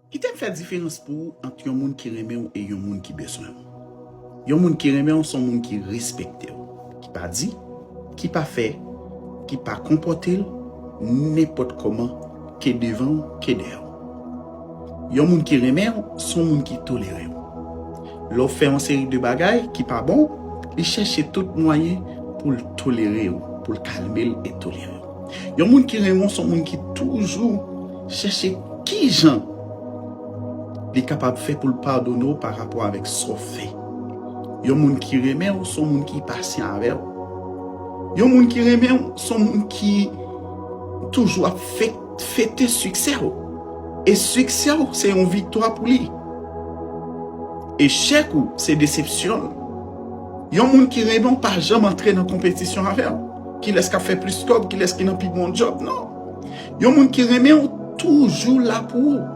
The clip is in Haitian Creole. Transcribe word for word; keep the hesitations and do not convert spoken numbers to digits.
Kite m fè diferans pou ou ant yon moun ki renmen w e yon moun ki bezwen w. Yon moun ki renmen w se yon moun ki respekte w, ki pa di, ki pa fè, ki pa konpòte l nenpòt kòman, ke devan w, ke dèyè w. Yon moun ki renmen w se yon moun ki tolere w. Lè w fè yon seri de bagay ki pa bon, li chèche tout mwayen pou l tolere w, pou l kalme l e tolere w. Yon moun ki renmen w se yon moun ki toujou chèche kijan li kapab fè pou l padone w pa rapò avèk sa w fè. Yon moun ki renmen w se yon moun ki pasyan avè w. Yon moun ki renmen w se yon moun ki toujou ap fè, fete siksè w. E siksè w se yon viktwa pou li. Echèk ou se desepsyon l. Yon moun ki renmen w pa janm antre nan konpetisyon avè w. Kilès k ap fè plis kòb, kilès ki nan pi bon djòb, non. Yon moun ki renmen w toujou la pou ou.